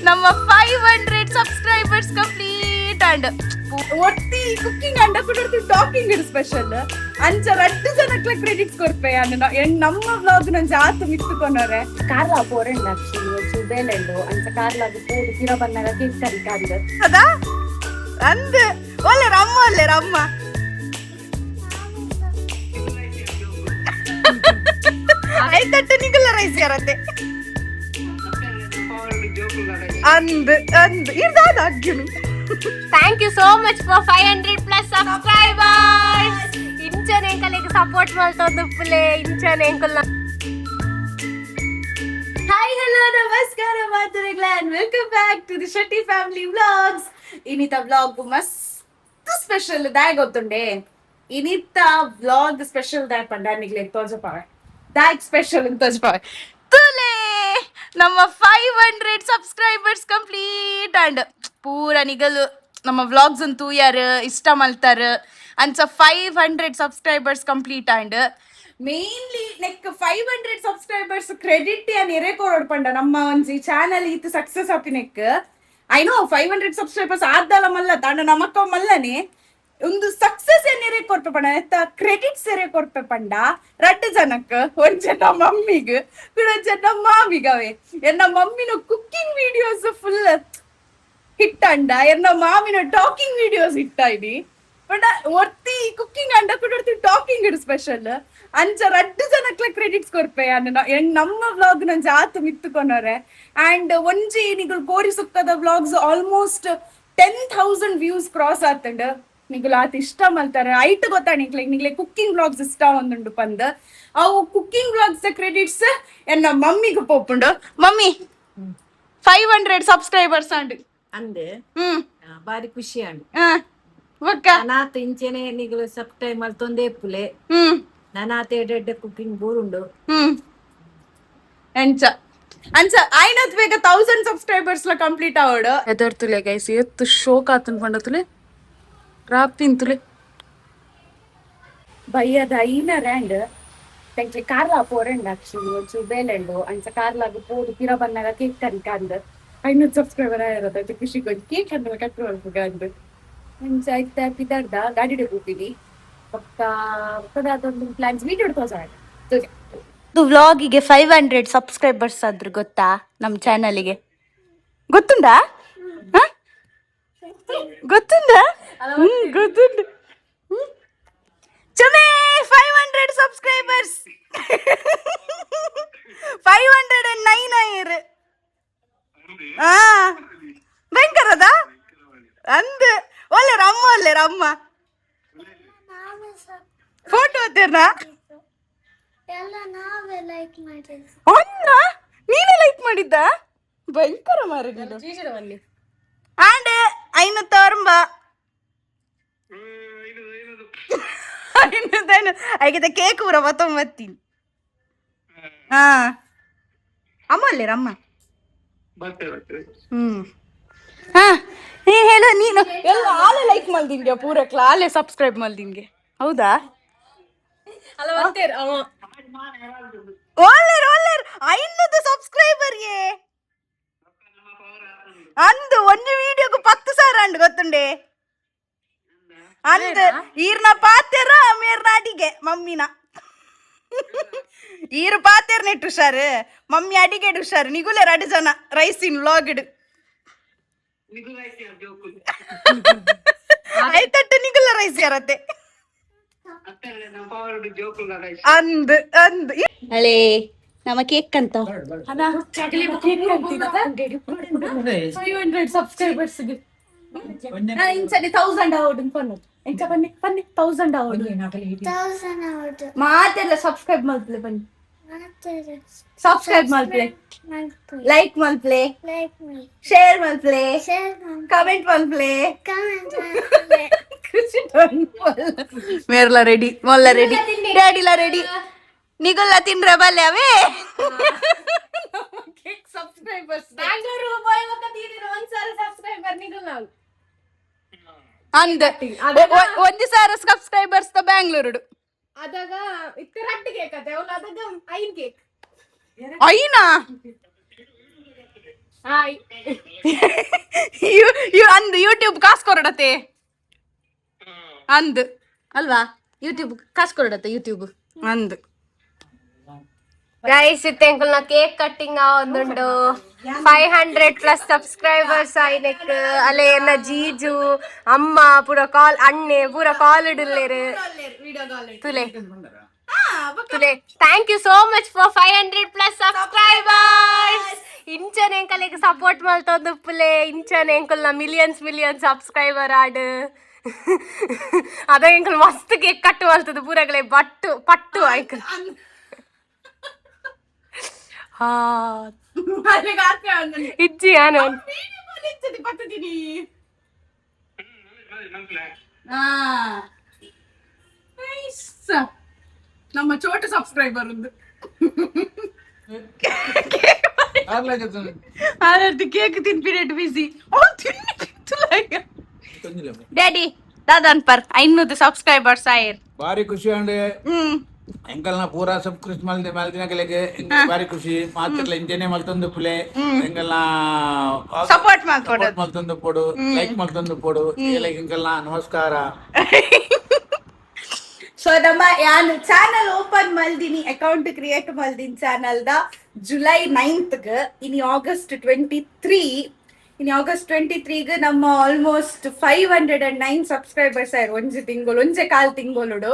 ನಮ್ಮ 500 subscribers complete ಅಂಡ್. ಒತ್ತಿ cooking ಅಂಡ ಕುಡರ್ತಿ ಟಾಕಿಂಗ್ ಇಡು ಸ್ಪೆಷಲ್. ಅಂಚ ರಡ್ಡು ಜನಕ್ಲ ಕ್ರೆಡಿಟ್ಸ್ ಕೊರ್ಪೆ ಅನ್ನ. ನಮ್ಮ ವ್ಲಾಗ್ ನಂಜ ಆತು ಮಿತ್ತುಕೊನರೆ. ಕಾರ್ಲ ಪೋರೆಂಡ್ ಆಕ್ಚುಲಿ ಒಂಚೂರು ಬೇಲೆಂಡು. ಅಂಚ ಕಾರ್ಲಾಗ್ ಪೋದು ಪಿರ ಬಂದಾಗ ಕೇಕ್ ಕರಿ ಕಾಂದ್. ಅದಾ ಅಂದ್ ಒಲ್ಲೆರ್ ಅಮ್ಮ, ಒಲ್ಲೆರ್ ಅಮ್ಮ. ಐತಟ್ಟು ನಿಗುಲ್ಲ ರೈಸ್ ಯಾರತ್ತೆ ಅಂದ್ ಅಂದ್ ಇರ್ದಾದ ಅಗ್ಗಿನು. Thank you so much for 500 plus subscribers. ಇಂಚನೆ ಎಂಕಲೆಗ್ ಸಪೋರ್ಟ್ ಮಲ್ತೊಂದುಪ್ಪುಲೆ, ಇಂಚನೆ ಎಂಕಲ್ನ. ಹಾಯ್, ಹಲೋ, ನಮಸ್ಕಾರ ಮಾತುರೆಗ್ಲ and welcome back to the Shetty family vlogs. ಇನಿತ vlog ಮಸ್ತ್ ಸ್ಪೆಷಲ್ ದಾಯ್ ಗೊತ್ತುಂಡೆ? ಇನಿತ ವ್ಲಾಗ್ ಸ್ಪೆಷಲ್ ದಾಯ್ ಪಂಡ ನಿಗ್ಲೆ ತೋಜಪಾವೆ. ದಾಯ್ ಸ್ಪೆಷಲ್ ಅಂತ ತೋಜಪಾವೆ. ತುಲೆ, ನಮ್ಮ 500 ಸಬ್ಸ್ಕ್ರೈಬರ್ಸ್ ಕಂಪ್ಲೀಟ್ ಅಂಡ್. ಪೂರ ನಿಗಲು ನಮ್ಮ ವ್ಲಾಗ್ಸ್ ತೂಯಾರ್, ಇಷ್ಟ ಮಲ್ತಾರ. ಅಂಚ 500 subscribers complete and. Mainly neck 500 subscribers credit ಅನ್ ಎರೆ ಕೊರೋಡ್ ಪಂಡ, ನಮ್ಮ ಒಂಜಿ ಚಾನಲ್ ಈತ್ ಸಕ್ಸಸ್ ಆಪಿನೆಕ್, I know 500 subscribers ಆದ್ದಲ ಮಲ್ಲ ತಾಂಡ ನಮಕ್ಕ ಮಲ್ಲನೆ. ಒಂದು ಸಕ್ಸಸ್ ಏನ್ ಕೊರ್ಪೆ ಪಂಡ, ಎತ್ತ ಕ್ರೆಡಿಟ್ಸ್ ಎರೆ ಕೊರ್ಪೆ ಪಂಡ, ರಡ್ಡು ಜನಕ್. ಒಂಜೆ ನಮ್ಮ ಮಮ್ಮಿಗ್, ಕುಡೊಂಜೆ ನಮ್ಮ ಮಾಮಿಗವೆ. ಎನ್ನ ಮಮ್ಮಿನ ಕುಕ್ಕಿಂಗ್ ವಿಡಿಯೋಸ್ ಫುಲ್ ಹಿಟ್ ಅಂಡ, ಎನ್ನ ಮಾಮಿನ ಟಾಕಿಂಗ್ ವಿಡಿಯೋಸ್ ಹಿಟ್ ಆಯ್ನಿ. ಬಟ್ ಒತ್ತಿ ಕುಕ್ಕಿಂಗ್ ಅಂಡ ಕುಡರ್ತಿ ಟಾಕಿಂಗ್ ಇಡು ಸ್ಪೆಷಲ್. ಅಂಚ ರಡ್ಡು ಜನಕ್ಲ ಕ್ರೆಡಿಟ್ಸ್ ಕೊರ್ಪೆ ಅನ್ನ. ನಮ್ಮ ವ್ಲಾಗ್ ನಂಜ ಆತು ಮಿತ್ತುಕೊನರೆ. ಅಂಡ್ ಒಂಜಿ ನಿಗುಲ್ ಕೋರಿ ಸುಕ್ಕದ vlogs almost 10,000 views cross ಆತಂಡ್. ನಿಗುಲ್ ಆತ ಇಷ್ಟ ಮಲ್ತಾರೆ. ಐಟ್ ಗೊತ್ತಾ ನಿಗ್ಲೆ ನಿಗ್ಲೆ ಕುಕ್ಕಿಂಗ್ ವ್ಲಾಗ್ಸ್ ಇಷ್ಟ ಒಂದುಂಡು ಪಂದ್. ಅವು ಕುಕ್ಕಿಂಗ್ ವ್ಲಾಗ್ಸ್ ಕ್ರೆಡಿಟ್ಸ್ ಎನ್ನ ಮಮ್ಮಿಗೆ ಪೋಪುಂಡು. ಮಮ್ಮಿ, 500 ಸಬ್ಸ್ಕ್ರೈಬರ್ಸ್ ಅಂಡ್. ಅಂದೆ. ಬಾರಿ ಖುಷಿ ಅಂಡ್. ಬೊಕ್ಕ? ನನಾತ್ ಇಂಚೆನೆ ನಿಗುಲು ಸಬ್ ಟೈಮ್ ಅಲ್ಲಿ ತೊಂದೆ ಇಪ್ಪುಲೆ. ನನಾತ್ ಎಡ್ಡೆ ಕುಕ್ಕಿಂಗ್ ಬೂರುಂಡು. ಎಂಚ ಅಂಚ ಆಯ್ನತ್ ಬೇಗ 1000 ಸಬ್ಸ್ಕ್ರೈಬರ್ಸ್ ಲ ಕಂಪ್ಲೀಟ್ ಆವಡು. ಎದರ್ ತುಲೆ ಗೈಸ್, ಎತ್ತು ಶೋಕ್ ಆತನ್ ಪಂಡ ತುಲೆ ರಾಪ್ತಿನ್ ತುಲೆ. ಬಯ್ಯದ ಐನ ರ್ಯಾಂಡ್ ತೆಂಕ್ಲೆ ಕಾರ್ಲ ಪೋರೆಂಡ್ ಆಕ್ಚುಲಿ ಒಂಚೂರು ಬೇಲೆಂಡು. ಅಂಚ ಕಾರ್ಲಾಗ್ ಪೋದು ಪಿರ ಬಂದಾಗ ಕೇಕ್ ಕರಿ ಕಾಂದ್. 500 ಸಬ್ಸ್ಕ್ರೈಬರ್ ಆಯಿರೋದು ಖುಷಿ ಕೊಂಚ ಕೇಕ್ ಅಂದ್ರೆ ಕಟ್ ಮಲ್ಪುಗ ಅಂದ್. ಅಂಚ ಇತ್ತೆ ಪಿದಾಡ್ದ ಗಾಡಿಡೆ ಪೋಪಿನಿ. ಬೊಕ್ಕ ಬೊಕ್ಕದಾದೊಂದು ಪ್ಲಾನ್ಸ್ ವೀಡಿಯೋ ತೋಜಾಣ. ವ್ಲಾಗಿಗೆ 500 ಸಬ್ಸ್ಕ್ರೈಬರ್ಸ್ ಆದ್ರು ಗೊತ್ತಾ? ನಮ್ಮ ಚಾನಲಿಗೆ ಗೊತ್ತುಂಡಾ? ಹ? ಗೊತ್ತುಂಡಾ? ಗೊತ್ತುಂಡು. ಚುಮೆ, 500 ಸಬ್ಸ್ಕ್ರೈಬರ್ಸ್, 509 ಆಯಿರು. ಹಾ, ಭಯಂಕರದ ಅಂದ್. ಒಲ್ಲೆರ್ ಅಮ್ಮ, ಒಲ್ಲೆರ್ ಅಮ್ಮ. ಫೋಟೋ ಹತ್ತಿರ್ನಾ? ಎಲ್ಲ ನಾವೇ ಲೈಕ್ ಮಾಡಿದ್ದು. ಅನ್ನ ನೀನೇ ಲೈಕ್ ಮಾಡಿದ್ದ? ಭಯಂಕರ ಮಾರೆ ನೀನು. ಆಂಡ್ ಐನೂರು ತೋರ್ಂಬ ಐನೂರು ಐನೂರು ಐಗಿದ ಕೇಕ್ ಪೂರ ಬತ್ತೊಂಬತ್ತೀನಿ. ಹಾ, ಅಮ್ಮ ಅಲ್ಲೇರ ಅಮ್ಮ. ಹಾ, ನೀ ಹೇಳು ನೀನು. ಎಲ್ಲ ಆಲೆ ಲೈಕ್ ಮಲ್ದಿಂಗೆ, ಪೂರಕ್ಲ ಆಲೆ ಸಬ್ಸ್ಕ್ರೈಬ್ ಮಲ್ದಿಂಗೆ, ಹೌದಾ? ಒಲ್ಲೆರ್ ಒಲ್ಲೆರ್ 500 ಸಬ್ಸ್ಕ್ರೈಬರ್ ಯೇ ಅಂದು. ಒಂಜಿ ವಿಡಿಯೋಗು 10,000 ಅಂಡ್ ಗೊತ್ತುಂಡೆ ಅಂದ್. ಈರ್ನ ಪಾತೆರ ಮೇರ್ನ ಅಡಿಗೆ. ಮಮ್ಮಿನ ಈರು ಪಾತೆರ್ ನೆಟ್ ಹುಷಾರು, ಮಮ್ಮಿ ಅಡಿಗೆ ಹುಷಾರು. ನಿಗುಲೆ ಎರಡು ಜನ ರೈಸ್ ಇನ್ ವ್ಲಾಗ್ ಇಡು. ಐತಟ್ಟು ನಿಗುಲ ರೈಸ್ ಯಾರತ್ತೆ ಅಂದ್ ಅಂದ್. ಅಳೇ, ನಮ್ಮ ಕೇಕ್ ಅಂತ. 500 ಸಬ್ಸ್ಕ್ರೈಬರ್ಸ್ ಇಂಚನೆ 1000 ಅವಡು ಪನ್ನು. ಎಂಚ ಬನ್ನಿ ಬನ್ನಿ, 1000 ಅವಡು. 1000 ಹೌದು. ಮಾತೆಲ್ಲ ಸಬ್ಸ್ಕ್ರೈಬ್ ಮಲ್ಪಲೆ ಬನ್ನಿ. ಮತ್ತೆ. ಸಬ್ಸ್ಕ್ರೈಬ್ ಮಲ್ಪಲೆ. ಲೈಕ್ ಮಲ್ಪಲೆ. ಲೈಕ್ ಮಾಡಿ. ಶೇರ್ ಮಲ್ಪಲೆ. ಶೇರ್ ಮಾಡಿ. ಕಮೆಂಟ್ ಮಲ್ಪಲೆ. ಕಮೆಂಟ್ ಮಾಡಿ. ಖುಷಿ. ಮೇರ್ಲ ರೆಡಿ, ಮೊಲ್ಲ ರೆಡಿ, ಡ್ಯಾಡಿಲ ರೆಡಿ. ನಿಗುಲ್ಲ ತಿನ್ರ ಬಲ್ಲೆ ಅವೇ. Cake subscribers. ಬ್ಯಾಂಗ್ಳೂರು ಬಾಯ್ ಒಂದ್ಸಾರಿ ಸಬ್ಸ್ಕ್ರೈಬರ್ ನಿಗುಲ್ ನಾವು. ಅಂದ್, 1,000 ಸಬ್ಸ್ಕ್ರೈಬರ್ಸ್ ಬ್ಯಾಂಗ್ಳೂರುಡು. ಅದಾಗ ಇತ್ತೆ ರಡ್ಡು ಕೇಕ್ ಅದೇ ಅವಳು. ಅದಾಗ ಐನ್ ಕೇಕ್. ಐನಾ? ಹಾಯ್. ಅಂದ್ ಯೂಟ್ಯೂಬ್ ಕಾಸು ಕೊರಡತೆ ಅಂದ್. ಅಲ್ವಾ, ಯೂಟ್ಯೂಬ್ ಕಾಸು ಕೊರಡತ್ತೆ ಯೂಟ್ಯೂಬ್. ಅಂದ್. ಗೈಸ್, ಇತ್ತೆಂಕುಲ್ನ ಕೇಕ್ ಕಟ್ಟಿಂಗ್ ಒಂದುಂಡು. 500+ ಸಬ್ಸ್ಕ್ರೈಬರ್ಸ್ ಆಯ್ನೆಕ್ ಅಲೆ ಎನ್ನ ಜೀಜು, ಅಮ್ಮ ಪೂರ ಕಾಲ್, ಅಣ್ಣೆ ಪೂರ ಕಾಲ್ ಇಡುಲ್ಲೇರು. ತುಲೆ ತುಲೆ. Thank you so much for 500+ subscribers. ಇಂಚನೆ ಎಂಕಲೆಗ್ ಸಪೋರ್ಟ್ ಮಲ್ತೊಂದು ಉಪ್ಪುಲೆ. ಇಂಚನೆ ಎಂಕುಲ್ನ millions million subscriber add. ಅದ ಎಂಕುಲ್ ಮಸ್ತ್ ಕೇಕ್ ಕಟ್ ಮಲ್ತದ ಪೂರಗಲೆ ಬಟ್ಟು ಪಟ್ಟು ಆಯ್ಕು. ಹಾ, ಇಜ್ಜಿ ಯಾನು. ಪತ್ತದೀನಿ. ನೈಸ್. ನಮ್ಮ ಚೋಟ ಸಬ್ಸ್ಕ್ರೈಬರ್ ಒಂದು ಕೇಕ್ ತಿನ್ಪಿನೇಟ್ ಬಿಸಿ. ಡ್ಯಾಡಿ, ದಾದಾನ್ ಪರ್ 500 ಸಬ್ಸ್ಕ್ರೈಬರ್ಸ್ ಆಯರ್. ಭಾರಿ ಖುಷಿ ಅಂಡ್ ಎಂಕಲ್ನ ಪೂರಾ ಸಬ್ಸ್ಕ್ರಿಪ್ಟ್ ಮಲ್ದೆ ಮಲ್ದಿನಕಲೆಗೆ ಭಾರಿ ಖುಷಿ. ಮಾತ್ರಲ ಇಂಜನೆ ಮಲ್ತೊಂದು ಪುಲೆ ಎಂಕಲ್ನ. ಸಪೋರ್ಟ್ ಮಾಡ್ಕೊಡು. ಸಪೋರ್ಟ್ ಮಲ್ತೊಂದು ಪೋಡು, ಲೈಕ್ ಮಲ್ತೊಂದು ಪೋಡು. ಎಂಕಲ್ನ ನಮಸ್ಕಾರ. ಸೊ ನಮ್ಮ ಯಾನ್ ಚಾನಲ್ ಓಪನ್ ಮಲ್ದಿನಿ, ಅಕೌಂಟ್ ಕ್ರಿಯೇಟ್ ಮಲ್ದಿನಿ channel the July 9th. ಇನಿ ಆಗಸ್ಟ್ 23. ಇನಿ ಆಗಸ್ಟ್ 23ಗ್ ನಮ್ಮ ಆಲ್ಮೋಸ್ಟ್ 509 ಸಬ್ಸ್ಕ್ರೈಬರ್ಸ್ ಆಯ್ರು ಒಂಜಿ ತಿಂಗಳು, ಒಂಜೆ ಕಾಲ್ ತಿಂಗೊಲುಡು.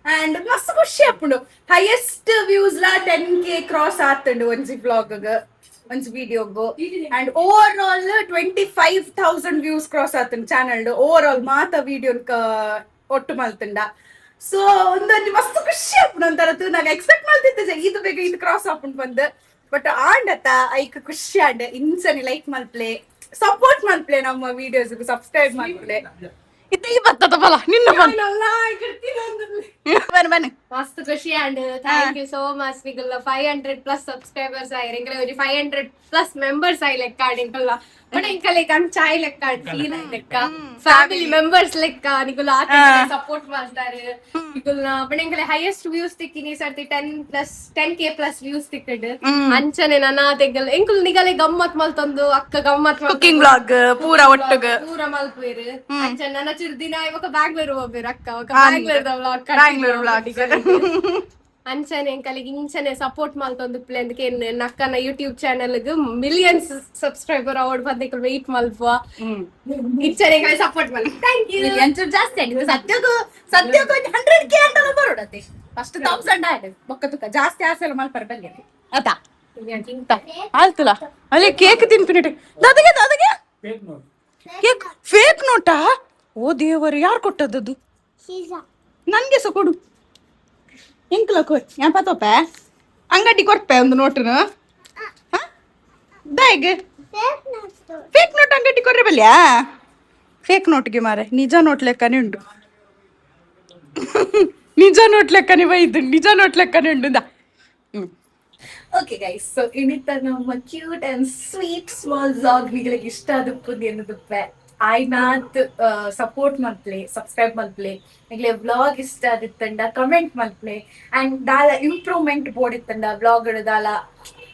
ಅಂಡ್ ಮಸ್ತ್ ಖುಷಿ ಆಪುಂಡು. ಹೈಯೆಸ್ಟ್ ವ್ಯೂಸ್ ಲಾ 10K cross ಆತುಂಡು ಒಂಜಿ ವ್ಲಾಗ್, ಒಂಜಿ ವಿಡಿಯೋಗು. And over all 25,000 views cross ಆತುಂಡು channel over all ಮಾತ ವಿಡಿಯೋ ಒಟ್ಟು ಮಲ್ತುಂಡ. ಸೊ ಒಂದೊಂದು ಮಸ್ತ್ ಖುಷಿ ಆಪುಂಡು ಒಂಥರ. ನಾಗ ಎಕ್ಸ್ಪೆಕ್ಟ್ ಮಲ್ತಿದ್ದೆ ಇದು ಬೇಗ ಇದು ಕ್ರಾಸ್ ಆಪುಂಡು ಬಂದು, ಬಟ್ ಆಂಡತ್ತ ಐಕ್ ಖುಷಿ ಆಂಡ್. ಇಂಚನೆ ಲೈಕ್ ಮಲ್ಪ್ಲೆ, ಸಪೋರ್ಟ್ ಮಲ್ಪ್ಲೆ, ನಮ್ಮ ವಿಡಿಯೋಸ್ ಸಬ್ಸ್ಕ್ರೈಬ್ ಮಲ್ಪ್ಲೆ. ಇತ್ತೆ ಬತ್ತದ ಬಲ ನಿನ್ನ ಬನ್ ಬನ್ ಬನ್. ಮಸ್ತ್ ಖುಷಿ and thank you so much. ನಿಗಲ್ಲ 500+ subscribers ಆಯ್ರಿ. ಎಂಕಲೆ ಒಂಜಿ 500+ ಮೆಂಬರ್ಸ್ ಆಯ್ ಲೆಕ್ಕ ಎಂಕಲ್ಲ. ಬಟ್ ಎಂಕಲೆ ಕಂಚಾಯ್ ಲೆಕ್ಕ ಫೀಲ್ ಆಯ್ ಲೆಕ್ಕ, ಫ್ಯಾಮಿಲಿ ಮೆಂಬರ್ಸ್ ಲೆಕ್ಕ. ನಿಗುಲ ಸಪೋರ್ಟ್ ಮಾಡ್ತಾರೆ ನಿಗುಲ್ನ. ಬಟ್ ಎಂಕಲೆ ಹೈಯೆಸ್ಟ್ ವ್ಯೂಸ್ ತಿಕ್ಕಿನಿ ಸರ್ತಿ 10+, 10K+ views ತಿಕ್ಕಡ್. ಅಂಚನೆ ನನ್ನ ತೆಗ್ಗಲ್ ಎಂಕುಲ್ ನಿಗಲೆ ಗಮ್ಮತ್ ಮಲ್ತೊಂದು ಅಕ್ಕ ಗಮ್ಮತ್. ಕುಕಿಂಗ್ ವ್ಲಾಗ್ ಪೂರ ಒಟ್ಟುಗ. ಪೂರ ಮಲ್ಪೇರು. ಅಂಚನೆ ನನ್ನ ಚುರು ದಿನ ಇವಾಗ ಬ್ಯಾಂಗ್ಳೂರ್ ಹೋಗ್ಬೇರು ಅಕ್ಕ ఒక ಬ್ಯಾಂಗ್ಳೂರ್ ವ್ಲಾಗ್. ಬ್ಯಾಂಗ್ಳೂರ್ ವ್ಲಾಗ್. ಅಂಚನೆ ಎಂಕಲಿಗೆ ಇಂಚನೆ ಸಪೋರ್ಟ್ ಮಲ್ತೊಂದು ಪ್ಲೇಂದಕ್ಕೆ ನಕ್ಕನ YouTube channel millions subscriber award ಬಂದ weight ಮಲ್ಪುವ. ಇಂಚನೆ ಎಂಕಲೆ support Mal. Thank you. ಒಂಚೂರು ಜಾಸ್ತಿ ಆಗಿದೆ. ಸದ್ಯಕ್ಕೂ ಸದ್ಯಕ್ಕೂ 100K ಅಂಟಲ್ಲ ಬರೋಡತ್ತೆ. ಫಸ್ಟ್ 1000 ಆಯ್ತು. ಬೊಕ್ಕ ತುಕ್ಕ ಜಾಸ್ತಿ ಆಸೆ ಎಲ್ಲ ಮಲ್ಪರ ಬಲ್ಲಿ ಅತಾ ಆಲ್ತಲ್ಲ ಅಲ್ಲಿ ಕೇಕ್ ತಿನ್ಪಿನಿಟ್. ದಾದಗೆ ದಾದಗೆ ಕೇಕ್ ಫೇಕ್ ನೋಟಾ? ಓ ದೇವರು, ಯಾರು ಕೊಟ್ಟದ್ದು? ಸೀಸಾ. ನನ್ಗೆ ಸಹ ಕೊಡು. ಎಂಕಲ ಕೊಯ್ ಯಾನ್ ಪತ್ತೋಪೆ ಅಂಗಡಿ ಕೊರ್ಪೆ ಒಂದು ನೋಟುನು ದಾಯಿಗ್. Fake note. Fake note ಅಂಗಡಿ ಕೊರ್ರೆ ಬಲ್ಯಾ? ಫೇಕ್ ನೋಟ್ಗೆ ಮಾರೆ, ನಿಜ ನೋಟ್ ಲೆಕ್ಕನೇ ಉಂಟು. ನಿಜ ನೋಟ್ ಲೆಕ್ಕನೇ ಬೈದು, ನಿಜ ನೋಟ್ ಲೆಕ್ಕನೇ ಉಂಟು ಇಂದ. Okay guys, so ಇನ್ನಿತ್ತ ನಮ್ಮ cute and sweet small vlog ನಿಗಳಿಗೆ ಇಷ್ಟ ಆದಪ್ಪು ಎನ್ನುದುಪ್ಪೆ. ಆಯ್ನಾತ್ ಸಪೋರ್ಟ್ ಮಲ್ಪ್ಲೆ, ಸಬ್ಸ್ಕ್ರೈಬ್ ಮಲ್ಪ್ಲೆ. ನಿಗ್ಲೆ ವ್ಲಾಗ್ ಇಷ್ಟ ಆದಿತ್ತಂಡ ಕಮೆಂಟ್ ಮಲ್ಪ್ಲೆ. ಅಂಡ್ ದಾಲ ಇಂಪ್ರೂವ್ಮೆಂಟ್ ಬೋಡಿತ್ತಂಡ ವ್ಲಾಗ್ ದಾಲ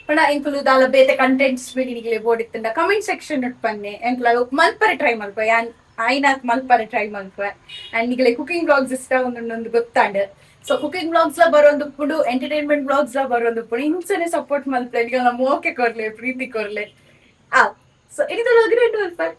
ಪಂಡ ಎಂಕುಲು ದಾಲ ಬೇತೆ ಕಂಟೆಂಟ್ಸ್ ನಿಗ್ಲೆ ಬೋಡಿತ್ತಂಡ ಕಮೆಂಟ್ ಸೆಕ್ಷನ್ ಪನ್ನೆ. ಎಂಕುಲು ಮಲ್ಪರೆ ಟ್ರೈ ಮಲ್ಪೆ, ಯಾನ್ ಆಯ್ನಾತ್ ಮಲ್ಪರೆ ಟ್ರೈ ಮಲ್ಪೆ. ಅಂಡ್ ನಿಗ್ಲೆ ಕುಕಿಂಗ್ ವ್ಲಾಗ್ಸ್ ಇಷ್ಟ ಒಂದೊಂದು ಗೊತ್ತಾಂಡ್. ಸೊ ಕುಕಿಂಗ್ ವ್ಲಾಗ್ಸ್ ಲ ಬರೋದು ಪುಡು, ಎಂಟರ್ಟೈನ್ಮೆಂಟ್ ವ್ಲಾಗ್ಸ್ ಲ ಬರೋದು ಪುಡು. ಇಂಚನೆ ಸಪೋರ್ಟ್ ಮಲ್ಪ್ಲೆ, ನಿಗಲ್ನ ಮೋಕೆ ಕೊರ್ಲೆ, ಪ್ರೀತಿ ಕೊರ್ಲೆ. ಆ ಸೊ ಇನಿತ ವ್ಲಾಗ್.